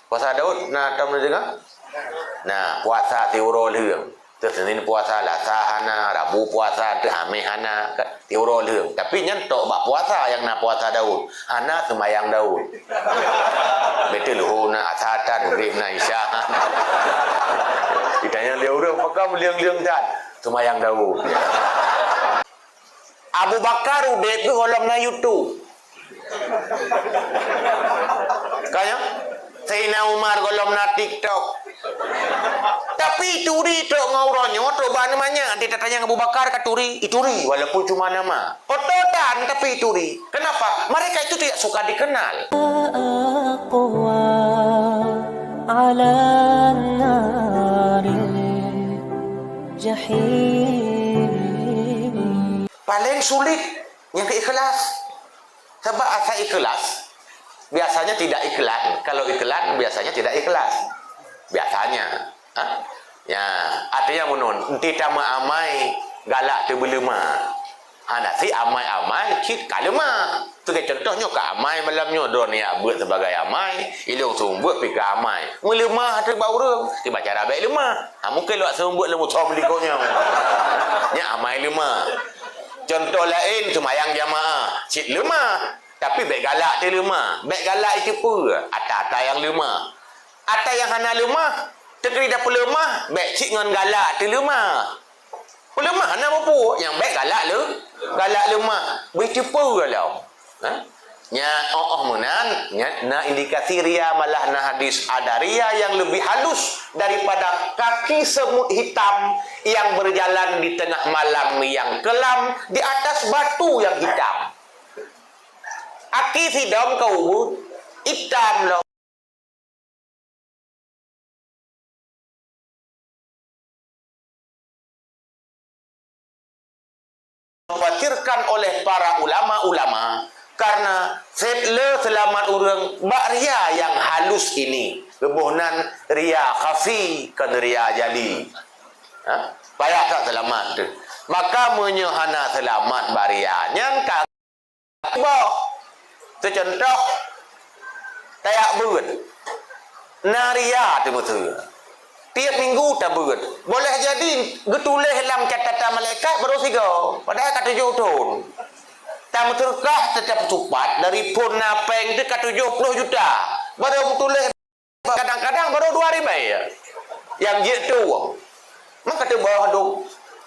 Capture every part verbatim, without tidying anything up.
Puasa Daud na tom deungoe? Nah, puasa siuroe lheueng. Teuh Senin puasa, Lasa hana, Rabu puasa, teuh Hameh hana, kan? Siuroe lheueng. Tapi nyan tok bak puasa nyang na puasa Daud. Hana seumayang Daud. Beutôi leuhô na, Asa tan, Magrib na, Isya. Ditanya lé ureueng, "Pakon lheueng-lheueng tan?" Seumayang Daud. Abu Bakar udeb geuh gohlom na YouTube. Ka nyo? Saidina Umar gohlom na TikTok. Tapi ituri trok ngon uroe nyoe, trok bak aneuk manyak, di tatanyong Abu Bakar ka turi, ituri, walaupun cuma nama. Foto tan, tapi ituri. Kenapa? Mereka itu tidak suka dikenal. أقوى على النار جحيم. Paling sulit nyang keu ikhlas. Sebab asai ikhlas, biasanya tidak iklan. Kalau iklan, biasanya tidak ikhlas. Biasanya. Ha? Ya, artinya meunun, enti tameuamai galak teubeuleumah. Hana si amai-amai cit ka leumah. Sebagai contoh nyoe ka amai malam nyoe, droe niat beuet sebagai amai, ilong seumeubeuet pih ka amai. Meuleumah teuh bak ureueng, tiba cara bèk leumah. Ha, mungkin lewat seumeubeuet leumoh thom likot nyoe. Nyan amai leumah. Contoh laén, seumayang jamaah, cit leumah. Tapi bèk galak teuh leumah. Bèk galak iteupeue ata-ata nyang leumah. Ata nyang hana leumah, teukeudi tapeuleumeumah, bèk cit ngon galak teuh leumah. Peuleumah hana muphom, nyang bèk galak leu-, galak leumah. Bri teupeue lom. Ha? Nya, oh, oh, meunan, nya, na indikasi ria, malah na hadis, ada ria yang lebih halus daripada kaki semut hitam yang berjalan di tengah malam yang kelam di atas batu yang hitam. Aki sidom ka ubeut, itam lom. Dikhawatirkan oleh para ulama-ulama karena seb le seulamat ureueng bak ria nyang halus ini. Geuboh nan ria khafi, kon ria jali. Ha? Payah that seulamat teuh. Maka meunyoe hana seulamat bak ria nyan ka Boh. Teucontoh, tajak beuet. Na ria teuh meuteue. Tiep minggu tabeuet. Boleh jadi geutuléh lam catatan malaikat baru sigoe, padahai ka tujoh thon. Tameuseudeukah teutap supat dari phon na péng teuh ka tujoh ploh juta. Baru meutuléh Kadang-kadang baru dua ribèe nyang jeuet tueng. Maka teuboh dum.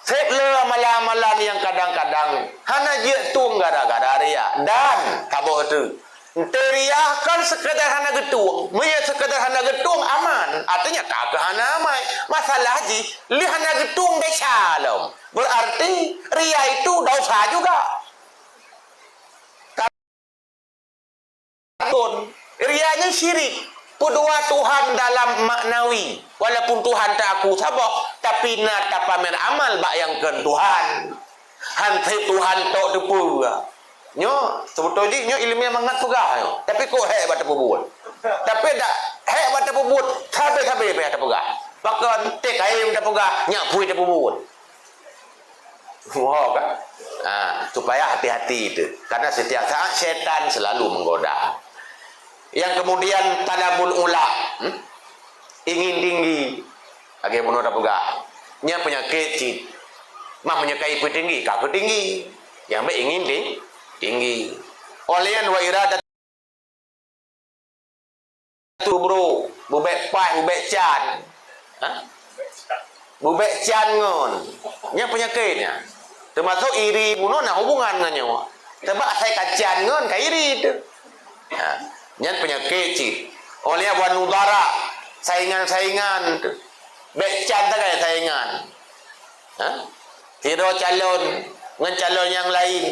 Seb le amalan-amalan nyang kadang-kadang hana jeuet tueng gara-gara ria. Dan saboh teuk, ente ria kon sekedar hana geutueng. Meunyo sekedar hana geutueng, aman. Artinya ka keuh hana amai. Masalah jih, lheueh hana geutueng desya lom. Berarti ria itu dosa juga. Kon, ria nyan syirik. Peudua Tuhan dalam maknawi. Walaupun Tuhan teuaku saboh, tapi na tapamer amal bak nyang kon Tuhan. Han seb Tuhan tok teupeue. Nyoe, seubeutôi jih nyoe ileumèe mangat peugah nyoe. Tapi kok hék bak teupeubuet. Tapi dak hék bak teupeubuet, sabe-sabe payah tapeugah. Pakon, teuh kayém tapeugah, nyak phui teupeubuet. Wow, kan? Ha, supaya hati-hati itu. Karena setiap saat setan selalu menggoda. Yang kemudian talabul ula, hmm? Ingin tinggi. Lagèe bunoe tapeugah. Nyan penyakit cit. Mah meunyoe ka ipeutinggi, ka peutinggi. Nyang bèk ingin ting-, tinggi. Oleh nyan wa iradat tu bro, beubèk paih, beubèk can. Ha? Beubèk can ngon. Nyan penyakit nyan. Teumasok iri bunoe na hubungan ngon nyoe. Sebab asai ka can ngon ka iri teuh. Ha. Nyan penyakit cit. Oleh nyan wan nudara, saingan-saingan teuh. Bèk can sagai saingan. Ha? Sidroe calon ngon calon nyang laén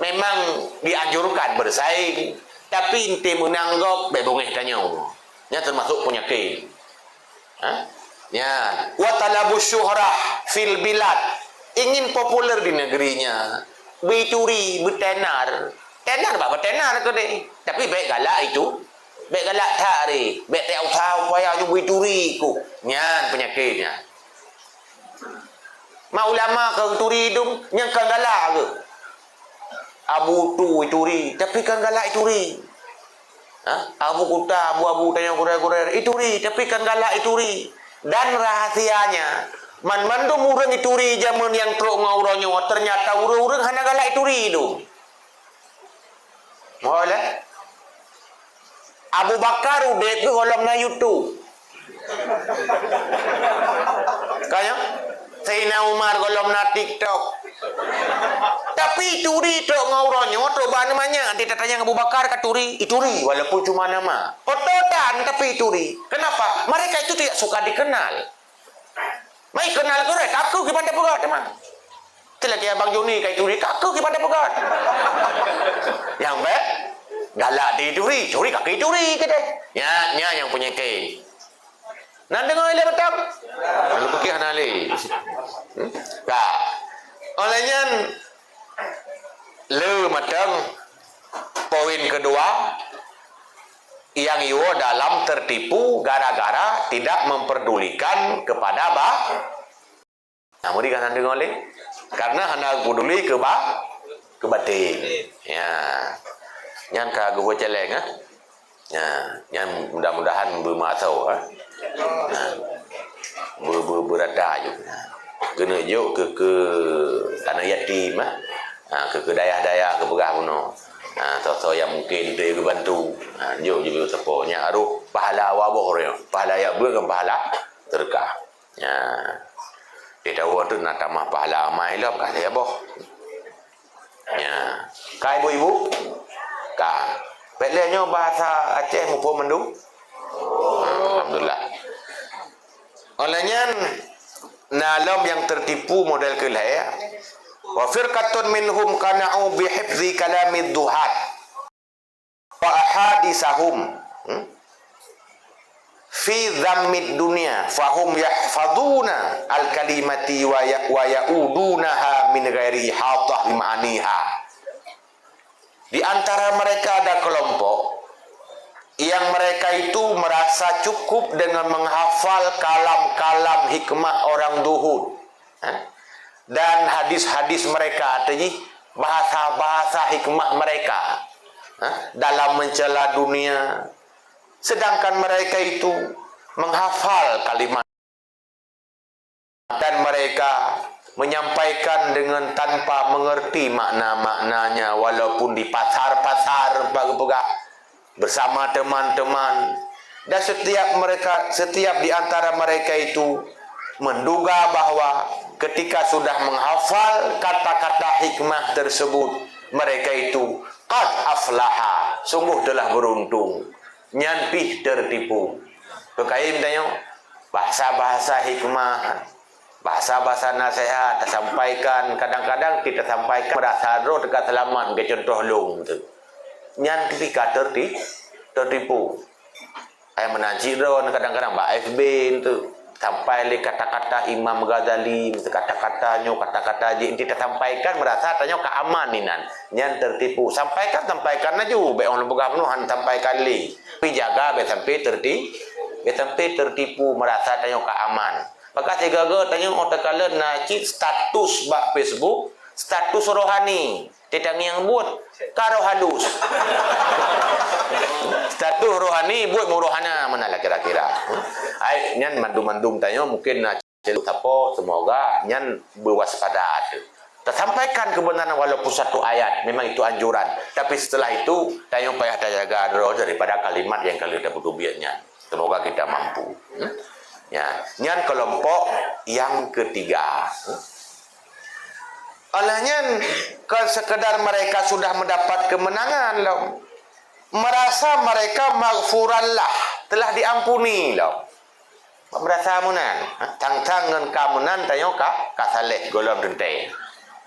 memang dianjurkan bersaing, tapi ente meunang gob bèk beungèh tanyoe. Nyan teumasok penyakit. Ha? Nyan, wa talabus syuhrah fil bilad, ingin populer di negerinya. Beuturi, beutenar. Tenar bah beutenar keudéh. Tapi bèk galak itu. Bèk galak that ré. Bèk teuka usaha upaya nyoe beuturi ku. Nyan penyakit nyan. Ma ulama ka turi dum, nyang ka galak geuh. Abu tu turi, tapi ka galak turi. Ha? Abu Kuta, abu-abu tanyoe gurée-gurée, ituri, tapi kan galak ituri. Dan rahasianya, man mandum ureuëng ituri jameun nyang trok ngon uroe nyoe, ternyata ureuëng-ureuëng hana galak ituri tu. Moh lé? Abu Bakar udeb geuh gohlom na YouTube. Ka nyo? Saidina Umar gohlom na TikTok. Tapi ituri trok ngon uroe nyoe, trok bak aneuk manyak, di tatanyong Abu Bakar ka turi, ituri walaupun cuma nama. Foto tan tapi ituri. Kenapa? Mereka itu tidak suka dikenal. Mai kenal keu ureuëng, ka keuh kiban tapeugah teuma. Teulaki Abang Joni ka ituri, ka keuh kiban tapeugah. Nyang bék galak di ituri, turi ka keuh ituri keudeh. Nya, nya nyang peunyakét. Nan deungoe ilée mantong? Lalu pike hana lé. Hmm? Ka. Oleh nyan, le mantong poin kedua yang iwoe dalam tertipu gara-gara tidak memperdulikan kepada ba-, Nah, meuri ka hana deungoe lé. Karena hana peduli keu ba-, keu batin. Ya. Nyan ka geuh celeng, ha? Ya, nyan mudah-mudahan beumasa, ha? Nah, be-, be-, beurata ju. Nah, keuneuk jok keu, keu aneuk yatim, ha? Ha, keu, keu dayah-dayah keu peugah bunoe. Ha, soe-soe yang mungkin untuk geubantu. Ha, jok ju sapo. Nyan harôh pahala waboh, pahala nyang beuet ngon pahala sedekah. Nya. Di dawa tu na tamah pahala amai lom ka lhèe boh. Nya. Ka ibu-ibu? Ka. Peuet lhèe nyoe bahasa Aceh muphom mandum? Alhamdulillah. Oleh nyan, na lom nyang tertipu model keu lhèe. Wa firqatun minhum qana'u bi hifzi kalamid duhat. Wa ahadisahum, hmm? Fi dhammid dunya, fahum yahfaduna al-kalimati wa ya-, wa ya'udunaha min ghairi ihatah bi ma'aniha. Di antara mereka ada kelompok yang mereka itu merasa cukup dengan menghafal kalam-kalam hikmah orang zuhud. Ha? Dan hadis-hadis mereka, artinya bahasa-bahasa hikmah mereka, ha? Dalam mencela dunia, sedangkan mereka itu menghafal kalimat dan mereka menyampaikan dengan tanpa mengerti makna-maknanya, walaupun di pasar-pasar, bak geupeugah, bersama teman-teman. Dan setiap mereka, setiap di antara mereka itu menduga bahwa ketika sudah menghafal kata-kata hikmah tersebut, mereka itu qad aflaha, sungguh telah beruntung, nyan pih tertipu. Peukaém tanyoe, bahasa-bahasa hikmah, bahasa-bahasa nasihat tasampaikan, kadang-kadang kita sampaikan merasa droe teuka seulamat, keu contoh lôn tu. Nyan ketika terti-, tertipu. Ai meunan cit droe kadang-kadang bak F B tu sampai lé kata-kata Imam Ghazali, kata-kata nyoe, kata-kata jih, enti tasampaikan merasa tanyoe ka aman inan. Nyan tertipu. Sampaikan, sampaikan laju. Bék ureuëng peugah bunoe han sampaikan lé. Tapi jaga bék sampai terti-, bék sampai tertipu merasa tanyoe ka aman. Maka sigaga tanyoe óh takalon na cit status bak Facebook, status rohani. Teutangieng buet ka roh halus. Status rohani buet meurohana meunan lah kira-kira. Ai nyan mandum-mandum tanyoe mungkin na celup sapo, semoga nyan berwaspada tu. Tasampaikan kebenaran walaupun satu ayat, memang itu anjuran. Tapi setelah itu, tanyoe payah tajaga droe daripada kalimat nyang ka lheueh tapeuteubiet nyan. Semoga kita mampu. Hmm? Ya, nyan kelompok yang ketiga. Hmm? Oleh nyan, kon sekedar mereka sudah mendapat kemenangan lom. Merasa mereka maghfuran lah, telah diampuni lom. Merasa meunan, ha, tang-tang ngon ka meunan tanyoe ka, ka saleh gohlom teuntèe.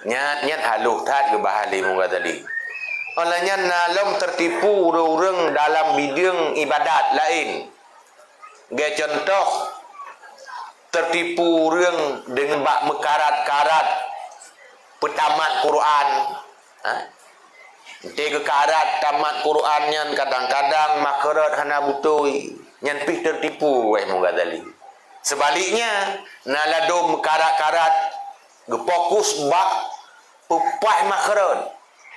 Nyan, nyan halôh that geubahas lé Imam Ghazali. Oleh nyan na lom tertipu ureuëng-ureuëng dalam bideueng ibadat laén. Lagèe contoh, tertipu ureuëng deungon bak meukarat-karat peutamat Quran. Ha? Enti geukarat tamat Quran nyan kadang-kadang makhraj hana beutôi. Nyan pih tertipu, wahai Imam Ghazali. Sebaliknya, na ladôm meukarat-karat geufokus bak peupaih makhraj.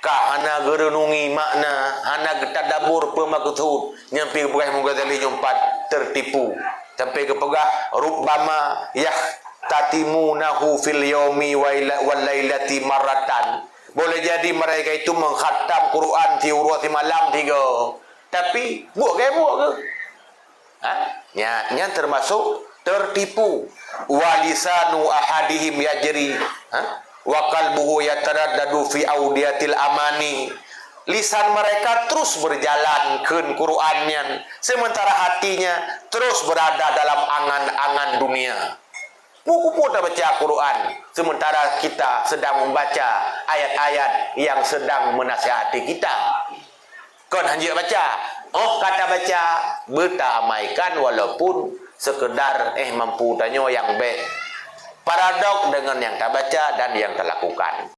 Ka hana geureunungi makna, hana geutadabur peue meukeusut, nyan pih geupeugah Imam Ghazali nyoe pat teurtipu. Sampai geupeugah, "Rubbama yahtatimunahu fil yaumi wa ila-, wal lailati marratan." Boleh jadi mereka itu mengkhatam Quran siuroe simalam tiga. Tapi, buet gaya buet geuh. Ha? Nyan, nyan termasuk tertipu. "Wa lisanu ahadihim yajri, ha? Wa qalbuhu yataraddadu fi audiyatil amani." Lisan mereka terus berjalan kheun Quran nyan, sementara hatinya terus berada dalam angan-angan dunia. Peue keupeue tabaca Quran, sementara kita sedang membaca ayat-ayat yang sedang menasihati kita. Kon hanjeuet baca. Oh, ka tabaca, beutaamaikan walaupun sekedar, eh, mampu tanyoe nyang bék paradok dengan nyang tabaca dan nyang talakukan.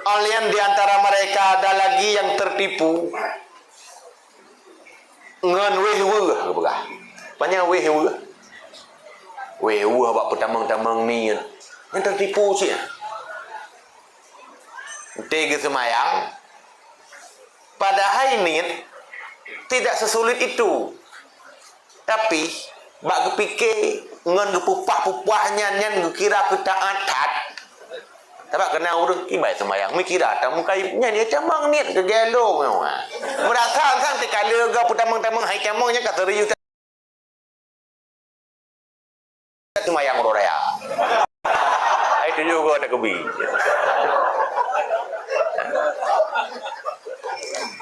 Oleh nyan di antara mereka ada lagi yang tertipu ngon wéh weueh, geupeugah. Panyang wéh weueh? Wéh weueh bak peutamong-tamong niet. Nyan tertipu cit. Ente geuseumayang, padahai niet tidak sesulit itu. Tapi, bak geupike ngon geupeupah-peupah nyan, nyan geukira keu taát that. Sabab keunan ureuëng kiban seumayang, meukira tamong kayém nyan, ya tamong niet keu gelo nyoe. Meurasa sang teuka leuga peutamong-tamong hai tamong nyan ka serius. Seumayang uroe raya. Hai tujoh goe takeubi.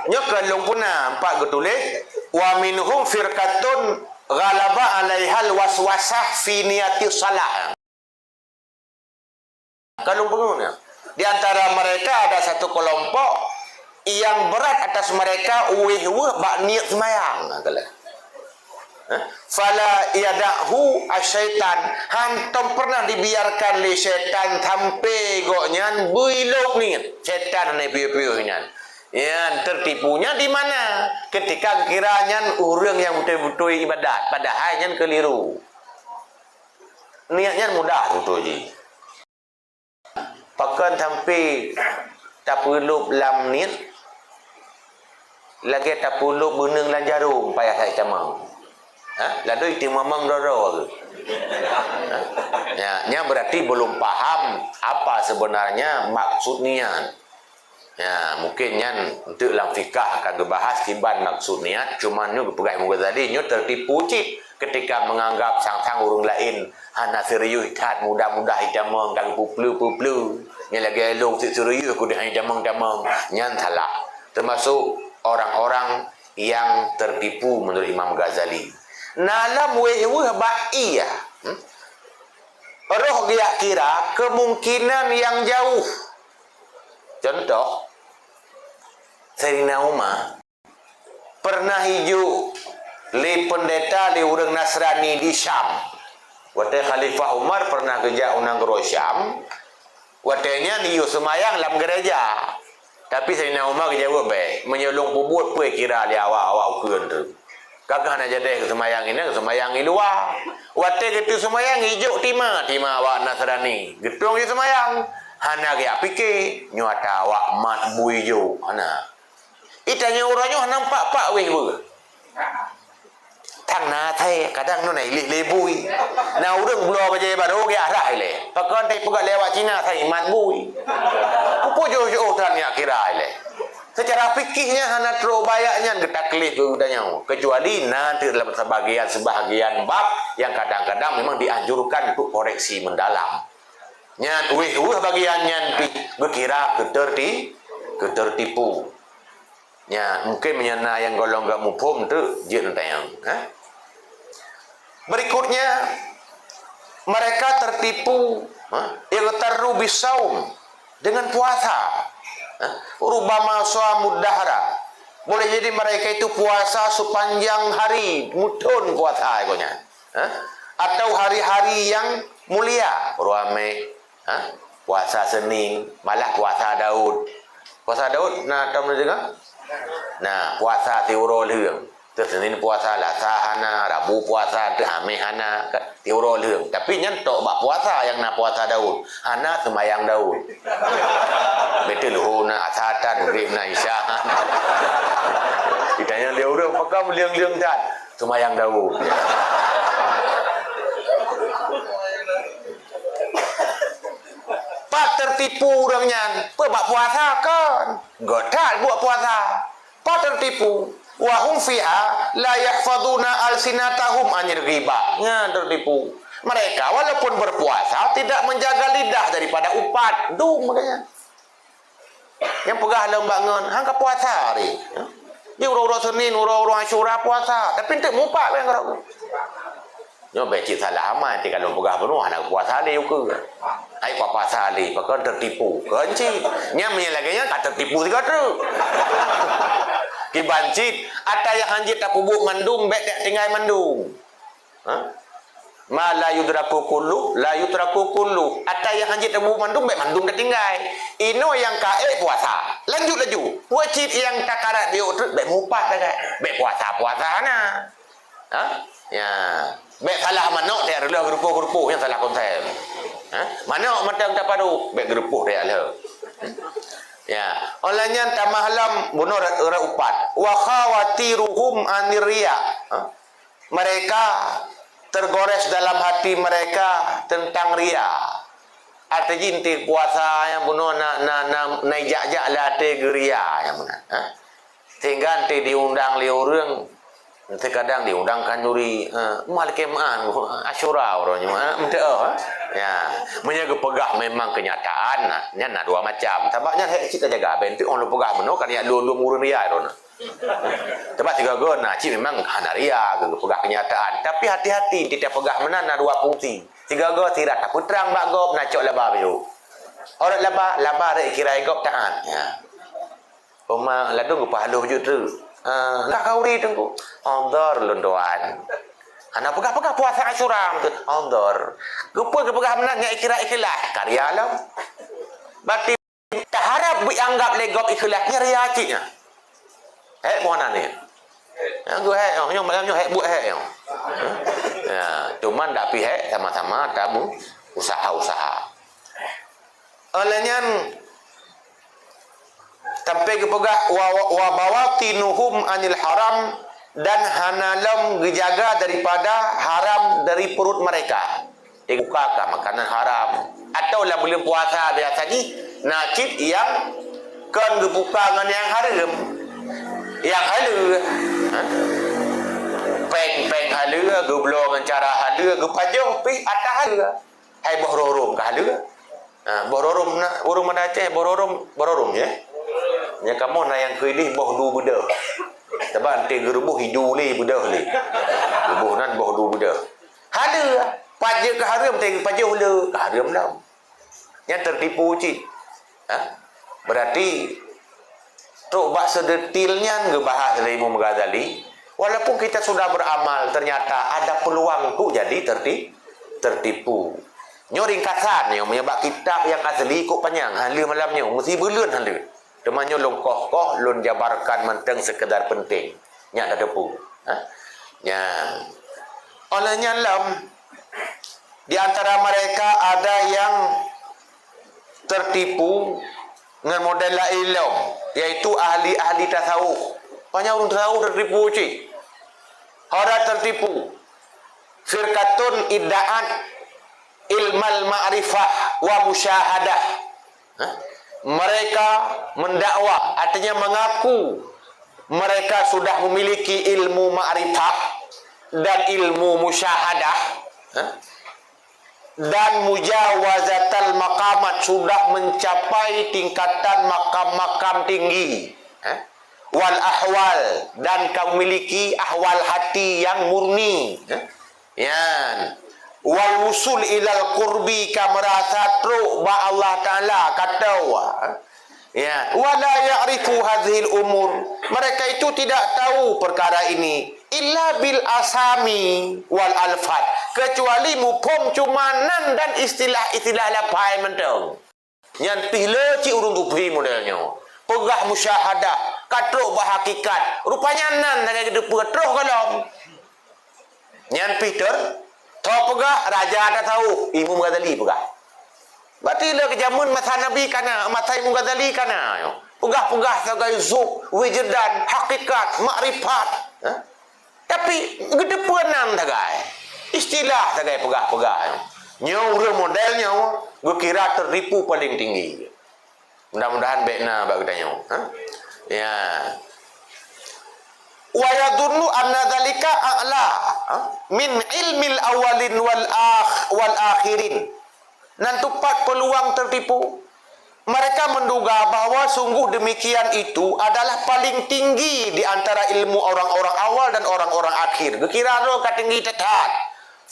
Nyoe keu lôn puna empat geutuléh, "Wa minhum firqatun ghalaba 'alaihal waswasah fi niyati shalah." Ka lôn peungeut nyan. Di antara mereka ada satu kelompok yang berat atas mereka wéh weueh bak niet seumayang. Hah? "Fala yada'hu asyaitan." Hántom pernah dibiarkan lé syaitan sampai gobnyan beuilôb niet. Syaitan hana piôh-piôh nyan. Nyan tertipunya di mana? Ketika kira nyan ureuëng nyang beutôi-beutôi ibadat, padahai nyan keliru. Niet nyan mudah beutôi jih. Pakon sampai tapeulob lam niet, lagée tapeulob beuneueng lam jarôm payah that tamong. Ha? Ladoi teumamong droe-droe. Ha? Ya, nyan berarti belum paham apa sebenarnya maksud niat. Ya, mungkin nyan untuk lam fikah akan geubahas kiban maksud niat, cuman nyoe geupeugah Imam Ghazali nyoe tertipu cit ketika menganggap sang-sang ureuëng laén hana serius that, mudah-mudah itamong ka geupeupleu-peupleu. Nyan lagée lôn cit serius kudeh hana itamong-tamong. Nyan salah. Termasuk orang-orang yang tertipu menurut Imam Ghazali. Na lam wéh-weueh bak ie, hmm? Roh geujak kira kemungkinan yang jauh. Contoh, Saidina Umar pernah ijok lé pendeta lé ureuëng Nasrani di Syam. Watée Khalifah Umar pernah geujak u nanggroe Syam, watée nyan yue seumayang lam gereja. Tapi Saidina Umar geujaweueb bèe, "Meunyoe lôn peubuet peue kira lé awak-awak ukeuen teuh? Kakeuh hana jadeh geuseumayang inan, geuseumayang i luwa." Watée geuteuh seumayang, ijok tima, tima awak Nasrani. Geutueng jiseumayang. Hana geujak pike, nyoe ata awak mat bui jok. Hana. Itanyoe uroe nyoe hana nampak pak wéh beuh. Thang na thai, kadang nyoe na ileh lé bui. Na ureuëng bloe bajée barô geujak rhah ilée. Pakon teupeugah lé awak Cina thai mat bui. Peue jôh-jôh tan jak kira ilée. Secara fikih nyan hana trok bayak nyan geutaklif keu geutanyoe. Kecuali na teuk dalam sebahagian-sebahagian bab yang kadang-kadang memang dianjurkan untuk koreksi mendalam. Nyan wéh-weueh bagian nyan pih geukira keuteurti-, keuteurtipu. Nya, mungkin meunyoe na nyang gohlom gak muphom tu jeuet neutanyong, ha? Berikutnya, mereka tertipu, ha? Ightarru bisaum, dengan puasa. Ha? Rubbama shamud dahra. Boleh jadi mereka itu puasa sepanjang hari, meuthon puasa igonya. Ha? Atau hari-hari yang mulia, uroe Hamèh, ha? Puasa Senin, malah puasa Daud. Puasa Daud na tom neudeungoe? Nah, puasa siuroe lheueng. Teuh Senin puasa, Lasa hana, Rabu puasa, teuh Hameh hana, kan? Tiep uroe lheueng. Tapi nyan tok bak puasa nyang na puasa Daud. Hana seumayang Daud. Beutôi leuhô na, asa tan, magrib na, isya hana. Ditanya lé ureueng, "Pakon lheueng-lheueng that?" "Seumayang Daud." Pat teutipu ureueng nyan, peue bak puasa kon? Göt that buet puasa. Pat teutipu. Wa hum fiha la yahfazuna alsinatahum anil ghibah. Nyan teutipu. Mereka walaupun berpuasa tidak menjaga lidah daripada upat. Dum makanya. Nyang peugah lom bangon, hang ka puasa hari. Di uroe-uroe Senin, uroe-uroe Asyura puasa, tapi enteuk mupat weh ngon Nyoe bèk cit salah amat, ti ka lôn peugah bunoe hana puasa lé ukeue. Hai, ka puasa lé, pakon teutipu. Kon cit. Nyan meunyo lagèe nyan ka teutipu sigoe treuk. Kiban cit, ata nyang hanjeuet tapeubuet mandum bèk tatinggai mandum. Ha? Ma la yudraku kullu, la yutraku kullu. Ata nyang hanjeuet tapeubuet mandum bèk mandum tatinggai. Inoe nyang ka ék puasa. Lanjut laju. Wajéb nyang takarat biôk treuk bèk mupat lagèe. Bèk puasa-puasa na. Ha? Ya. Bèk salah manok, teuh reuloh geurupoh-geurupoh, nyan salah konsep. Ha? Manok mantong tapadu, bèk geurupoh teuh lheueh. Ya. Óh lheueh nyan tamah lom bunoe rot-, rot upat. Wa khawatiruhum anir riya. Ha? Mereka tergores dalam hati mereka tentang riya. Arti jih, enteuk puasa nyang bunoe na, na, na, na ijak-jak lam até geuria nyang meunan. Ha? Sehingga enteuk diundang lé ureueng, terkadang diundang khanduri, eh, malam Jumat, Asyura uroe nyoe, eh, meuteuk, eh. Ya, meunyo geupeugah memang kenyataan, nah, nyan na dua macam. Sabab nyan hék cit tajaga, bèk enteuk 'oh lôn peugah bunoe, kan ya lôn-lôn ureueng ria droeneuh. Sabab sigoe-goe na cit memang hana ria, geupeugah kenyataan. Tapi hati-hati, enteuk tapeugah meunan na dua fungsi. Sigoe-goe sira tapeutrang bak gob, na cok laba bacut. Óh rot laba, laba rot kira gob taát. Ya. Oma ladôm geupeuhaloh jeuet treuk. Ah, ka khanduri Teungku. Odor lôn tuan. Hana peugah-peugah puasa Asyura, odor. Geupeue geupeugah meunan nyan kira ikhlas, ka ria lom. Berarti taharap beuanggap lé gob ikhlas nyan ria cit nyan. Hék meunan nyan. Nyang geuh hék nyoe, nyoe malam nyoe hék buet hék nyoe. Ya, cuman dak pi hék sama-sama tamu usaha-usaha. Óh lheueh nyan, sampai geupeugah, "Wa, wa, wa bawatinuhum anil haram," dan hana lom geujaga daripada haram dari perut mereka. Dibuka ka makanan haram. Atau lam buleuen puasa biasa jih, na cit nyang kon geubuka ngon nyang hareuem. Nyang haleue. Ha? Péng-péng haleue, geubloe ngon cara haleue, geupajoh pih atra haleue. Hai boh rorom ka haleue. Ha, boh rorom na, ureueng Banda Aceh, boh rorom, boh rorom, ya? Nyang kamoe na nyang keu idéh boh du beudôh. Sabab enteuk geuruboh idu lé beudôh lé. Geuruboh nan boh du beudôh. Haleue, pat jeuet ka hareuem, enteuk geupajoh le, ka hareuem lom. Nyan teutipu cit. Ha? Berarti, trok bak seudetil nyan geubahas lé Imam Ghazali, walaupun kita sudah beramal, ternyata ada peluang untuk jadi terti-, tertipu. Nyoe ringkasan nyoe, meunyo bak kitab nyang asli kok panyang, haleue malam nyoe, meusi buleuen haleue. Teuma nyoe lôn koh-koh, lôn jabarkan mantong sekedar penting. Nyak tateupeue. Ha? Nyan. Óh lheueh nyan lom, di antara mereka ada yang tertipu ngon model laén lom, yaitu ahli-ahli tasawuf. Banyak ureueng tasawuf tertipu cit. Hana tertipu. Firqatun idda'at ilmal ma'rifah wa musyahadah. Ha? Mereka mendakwa, artinya mengaku mereka sudah memiliki ilmu ma'rifah dan ilmu musyahadah. Ha? Dan mujawazatal maqamat, sudah mencapai tingkatan makam-makam tinggi, eh, wal ahwal, dan ka memiliki ahwal hati yang murni, eh, yan, wal wusul ilal qurbi, ka merasa trok bak Allah Taala, ka tau, eh. Ya, wala ya'rifu hadzihil umur. Mereka itu tidak tahu perkara ini illa bil asami wal alfat, kecuali muphom cuma nan dan istilah-istilah lapai mantong. Nyan pih le cit ureueng geuphé model nyoe. Peugah musyahadah, ka trok bak hakikat. Rupanya nan lagée geuteupeue troh goh lom. Nyan pih teuh, tho peugah raja tasawuf, Imam Ghazali peugah. Berarti lé keu jameun masa Nabi ka na, masa Imam Ghazali ka na nyoe. Peugah-peugah sagai zuk, wijdan, hakikat, makrifat. Ha? Tapi geuteupeue nan sagai. Istilah sagai peugah-peugah nyoe. Nyoe ureuëng model nyoe geukira teuripu paléng tinggi. Mudah-mudahan bék na bak geutanyoe, ha? Ya. Wa yadhunnu anna dzalika a'la, ha? Min ilmil awwalin wal akh-, wal akhirin. Nan teupat peuluang teutipu. Mereka menduga bahwa sungguh demikian itu adalah paling tinggi di antara ilmu orang-orang awal dan orang-orang akhir. Geukira droe ka tinggi that-that.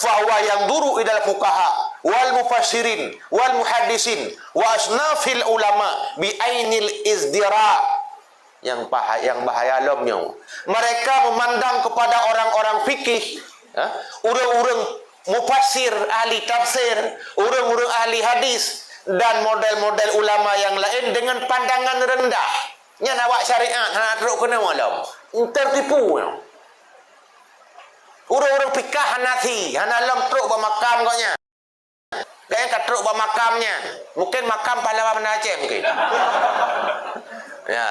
Fahuwa yanzuru ilal fuqaha wal mufassirin wal muhaddisin wa asnafil ulama bi ainil izdira. Nyang bahaya, nyang bahaya lom nyoe. Mereka memandang kepada orang-orang fikih, ha, ureuëng-ureuëng mufassir, ahli tafsir, ureuëng-ureuëng ahli hadis, dan model-model ulama yang lain dengan pandangan rendah. Nyan awak syariat hana trok keunoe lom. Teutipu nyoe. Ureuëng-ureuëng pikah hana si, hana lom trok bak makam gobnyan. Gobnyan ka trok bak makam nyan. Mungkin makam pahlawan Banda Aceh mungkin. Ya.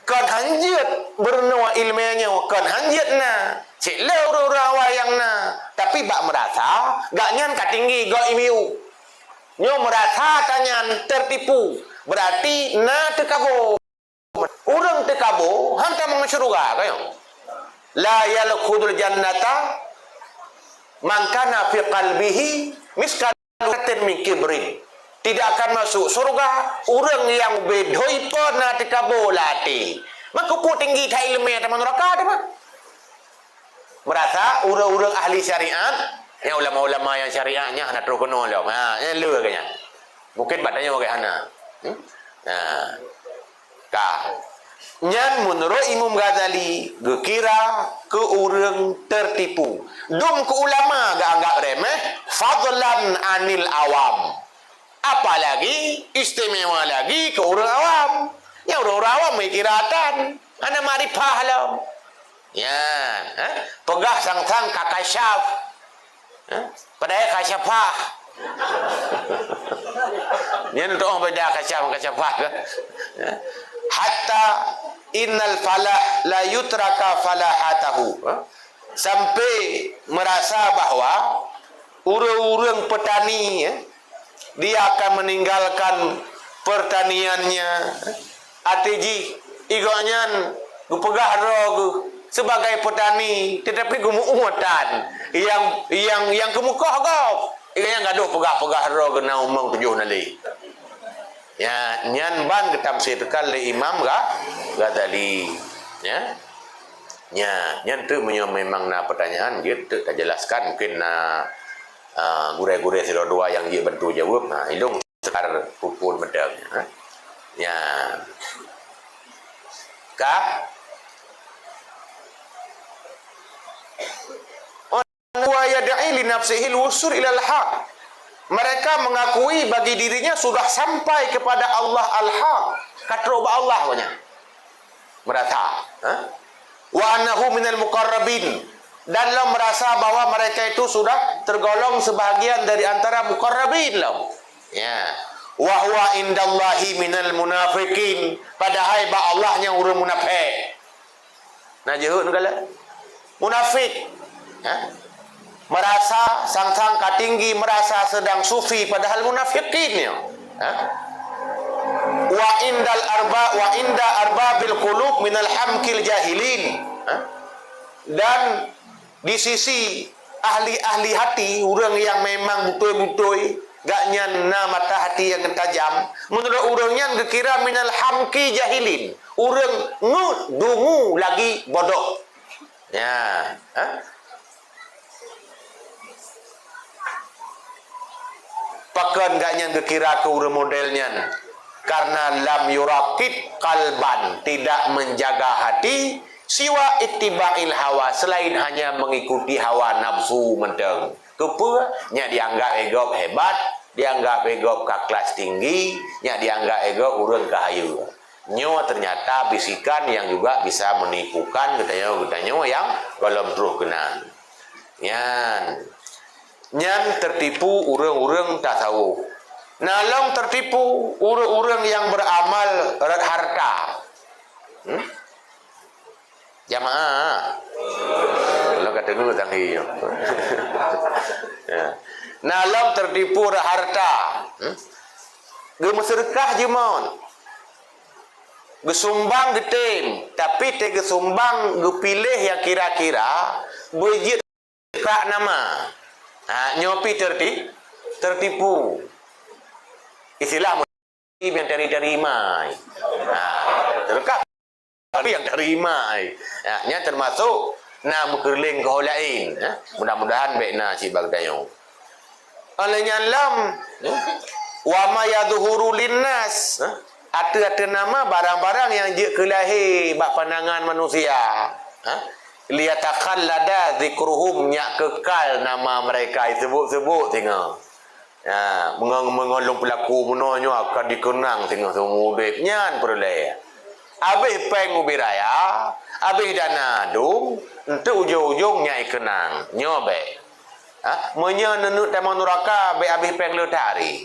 Kon hanjeuet beureunoe iéleumé nyoe, kon hanjeuet na. Cit le ureuëng-ureuëng awai nyang na. Tapi bak meurasa, gobnyan ka tinggi gob I M U. Nyoe meurasa tanyan teutipu. Berarti na teukabo. Ureuëng teukabo han tamong syeuruga, ka nyoe. La yadkhulul jannata man kana fi qalbihi mithqalu dzarratin min kibrin. Tidak akan masuk syeuruga ureuëng nyang beudhôi po na teukabo lam até. Meukeupue tinggi that iéleumé tamong nuraka teuma. Meurasa ureuëng-ureuëng ahli syariat, nyang ulama-ulama nyang syariat nyan hana trok keunoe lom. Ha, nyan le geuh nyan. Mungkin bak tanyoe geuh hana. Hmm? Ha. Ka. Nyan meunurot Imam Ghazali geukira keu ureuëng teutipu. Dum keu ulama geuanggab remeh, fadlan anil awam. Apalagi istimewa lagi keu ureuëng awam. Nyang ureuëng-ureuëng awam meukira tan, hana makrifah lom. Nyan, ha? Peugah sang-sang ka kasyaf. Ha? Padahai kasyafah. Nyan tuoh beda kasyaf ngon kasyafah. Ha? Hatta innal falah la yutraka falahatahu. Ha? Sampai merasa bahwa ureuëng-ureuëng peutani, ya, dia akan meninggalkan pertaniannya. Até jih, gobnyan geupeugah droe geuh sebagai peutani, tetapi geumeuutan nyang, nyang, nyang keumeukoh gob. Nyang gadôh peugah-peugah droe geuh na umong tujoh nalé. Ya, nyan ban geutafsirkan lé Imam Gha-, Ghazali. Ya. Nya, nyan teuk meunyoe memang na pertanyaan, jeuet teuk tajelaskan, mungkin na, ah, gurée-gurée sidroe dua nyang jeuet bantu jaweueb. Ha, ilong sekar pupun medang, ha. Nya. Ka? Wa yad'i li nafsihil wusul ilal haq. Mereka mengakui bagi dirinya sudah sampai kepada Allah al-haq. Ka trok bak Allah, katanya. Merasa, ha? Wa annahu minal muqarrabin. Dan lom merasa bahwa mereka itu sudah tergolong sebahagian dari antara muqarrabin lom. Ya. Wa huwa indallahi minal munafiqin. Padahai bak Allah nyan ureuëng munafék. Na jeuhet neugala? Munafik. Ha? Merasa sang-sang ka tinggi, merasa sedang sufi, padahal munafikin nyoe. Ha? Wa indal arba, wa inda arbabil qulub minal hamkil jahilin. Ha? Dan di sisi ahli-ahli hati, ureuëng nyang memang beutôi-beutôi, gobnyan na mata hati nyang tajam, meunurot ureuëng nyan geukira minal hamki jahilin, ureuëng ngut dungu lagi bodoh. Ya, ha? Pakon gobnyan geukira keu ureuëng model nyan? Karena lam yuraqib qalban, tidak menjaga hati, siwa ittiba'il hawa, selain hanya mengikuti hawa nafsu mantong. Keupeue? Nyak dianggap lé gob hebat, dianggap lé gob ka kelas tinggi, nyak dianggap lé gob ureuëng ka hayeue. Nyoe ternyata bisikan yang juga bisa menipukan geutanyoe, geutanyoe nyang gohlom troh keunan. Nyan, nyan tertipu ureuëng-ureuëng tasawuf. Na lom tertipu ureuëng-ureuëng yang beramal rot harta. Hmm? Jamaah. Kalau kata dulu tanggi. Ya. Na lom tertipu rot harta. Hmm? Geumeuseudeukah jimeuet. Geusumbang geutem, tapi teuh geusumbang geupiléh nyang kira-kira beujeuet krak nama. Ha, nyoe pi terti-, tertipu. Istilah nyang tari-tari mai. Ha, teuka tapi nyang tari mai. Ha, nyan termasuk na meukeureuléng keu ho laén, ha. Mudah-mudahan bék na cit bak geutanyoe. Óh lheueh nyan lom, ha, wa ma yadhhuru linnas, ha. Ateueh-ateueh nama barang-barang nyang jeuet keu lahé bak pandangan manusia, ha. Liyatakhallada dzikruhum, nyak keukal nama mereka disebut-sebut singoh. Ya, meungon, meungon lôn peulaku meunoe nyoe akan dikeunang singoh seumeu udeb. Nyan peureulée. Abéh péng ubé raya, abéh dana dum, enteuk ujong-ujong nyan ikeunang. Nyoe bék. Ha? Meunyoe neuneuk tamong nuraka, bék abéh péng le that ari.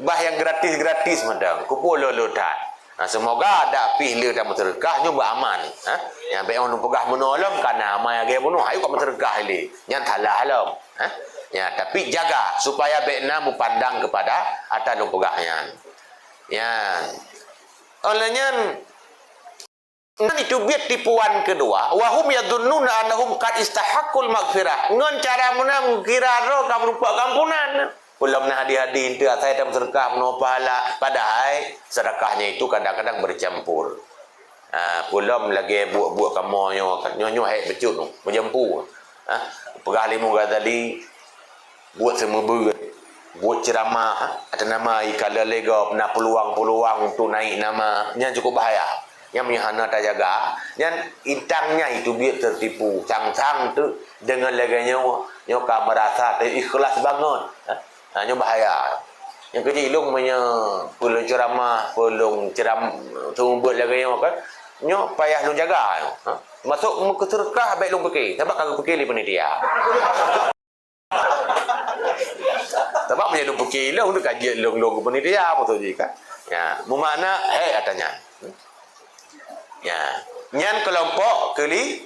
Bah nyang gratis-gratis mantong, keupeue le-le that. Nah, seumoga dak pih le tameuseudeukah nyoe beuaman. Ha? Nyang bék lôn peugah meunoe lom, kana amai lagée bunoe, ayo ka meuseudeukah ilée. Nyan salah lom. Ha? Ya, tapi jaga supaya bék na meupandang keupada ata lôn peugah nyan. Ya. Óh lheueh nyan, nyan itu biet tipuan keudua, wa hum yadhunnuna annahum qad istahaqqul maghfirah. Ngon cara meunan kira droe ka meurumpok keuampunan. Peulom na hadih-hadih enteuk asai tameuseudeukah meunoe pahala, padahai seudeukah nyan itu kadang-kadang bercampur. Ha, peulom lagée buet-buet kamoe nyoe, nyoe, nyoe hék bacut nyoe, meujampu. Ha, peugah lé Imam Ghazali, buet seumeubeuet, buet ceuramah, ha, ateueh nama ikalon lé gob, na peuluang-peuluang untuk naik nama, nyan cukup bahaya. Nyan meunyoe hana tajaga, nyan intan nyan itu biet tertipu, sang-sang teuk deungon lagée nyoe, nyoe ka meurasa teu ikhlas banget. Ha? Ha, nyoe bahaya. Nyang keuji lôn meunyoe peulông ceuramah, peulông ceuram-, seumeubeuet lagée nyoe kan, nyoe payah lôn jaga nyoe. Ha? Masôk meukeuseudeukah bék lôn pike, sabab ka geupike lé panitia. Sabab meunyoe lôn pike lôn, lôn ka jeuet lôn-lôn keu panitia, maksud jih kan. Ya, meumakna, hei, ata nyan. Ya. Nyan keulompok keuli-,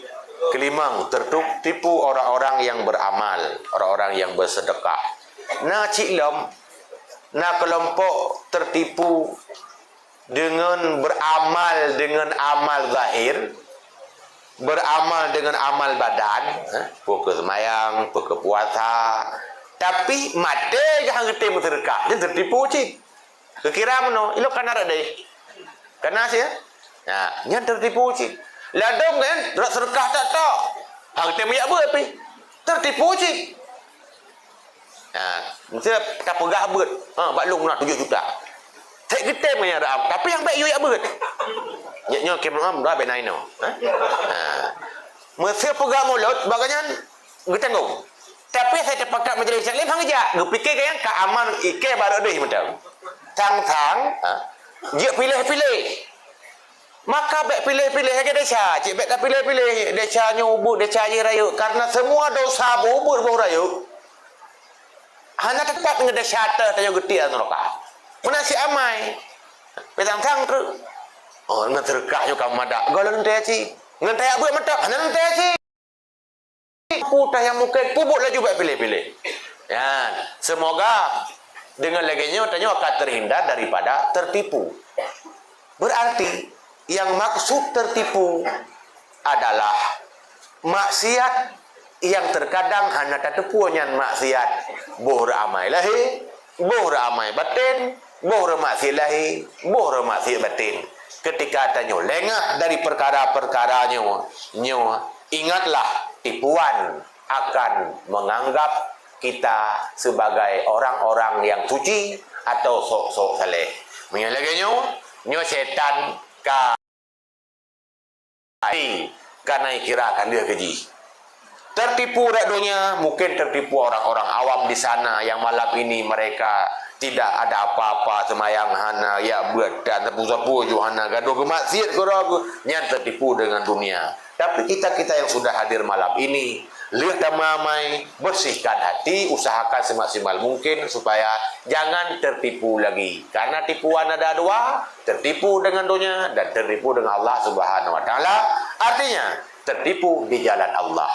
keulimong, tertipu orang-orang yang beramal, orang-orang yang bersedekah. Na cit lom, na keulompok tertipu dengan beramal dengan amal zahir, beramal dengan amal badan, eh, peu kheueh seumayang, peu kheueh puasa, tapi maté geuh han geutem meuseudeukah, nyan tertipu cit. Geukira meunoe, ilok kana rot deh. Kana sih, ya? Nah, nyan tertipu cit. Ladom kan, rot seudeukah tak tok. Han geutem jak beuet pih. Tertipu cit. Ha, mesti tapeugah beuet. Ha, bak lôn na tujoh juta. Cek geutem ngon nyang rot, tapi nyang bék yue jak beuet. Nyoe, nyoe kém am dah bék na inoe. Ha? Ha. Mesti peugah mulot, bak nyan geutanggong. Tapi asai tapakat majelis taklim han geujak, geupike gaya ka aman ike barô deh mantong. Sang-sang, ha? Jeuet piléh-piléh. Maka bék piléh-piléh lagée desya, cit bék tapiléh-piléh. Desya nyoe ubeuet, desya jih rayeuk. Karena semua dosa beuet boh rayeuk. Hana teutap ngon desya teuh tanyoe geutiek nuraka. Meunan cit amai. Peusang-sang treuk. Oh, ngon seudeukah nyoe ka madak. Gohlom teuh cit. Ngon tajak beuet mantong, hana teuh cit. Peue teuh nyang mungken, peubuet laju bék piléh-piléh. Ya, semoga dengan lagée nyoe tanyoe akan terhindar daripada tertipu. Berarti yang maksud tertipu adalah maksiat yang terkadang hana tateupeue nyan maksiat, boh rot amai lahé, boh rot amai batén, boh rot maksiat lahé, boh rot maksiat batén. Ketika tanyoe lengah dari perkara-perkara nyoe, nyoe ingatlah tipuan akan menganggap kita sebagai orang-orang yang suci atau sok-sok saleh. Meunyoe lagée nyoe, nyoe setan ka Hai, ka na ikira ka lheueh keu jih. Tertipu rot donya, mungkin tertipu orang-orang awam di sana yang malam ini mereka Tidak ada apa-apa, seumayang hana, jak beuet dan sapeue-sapeue ju hana, gadoh keu maksiat keudroe, nyan teutipu deungon dunia. Tapi kita-kita yang sudah hadir malam ini, lheueh tamamai, bersihkan hati, usahakan semaksimal mungkin supaya jangan tertipu lagi. Karena tipuan ada dua, tertipu dengan dunia dan tertipu dengan Allah Subhanahu Wa Taala. Artinya, tertipu di jalan Allah.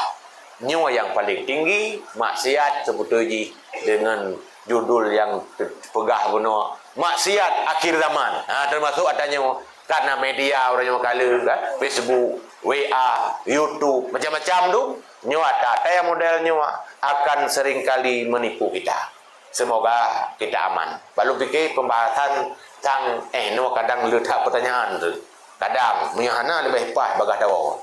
Nyoe nyang paling tinggi, maksiat sebetul jih dengan judul nyang te-, peugah bunoe, maksiat akhir zaman. Ha, termasuk ata nyoe, karena media ureuëng nyoe kala, kan? Facebook, W A, YouTube, macam-macam tu. Nyoe ata, ata yang model nyoe akan seringkali menipu kita. Semoga kita aman. Balu fikir pembahasan tang, eh, nyoe kadang le that pertanyaan tu. Kadang, meunyoe hana leubeh paih bagah tawoe.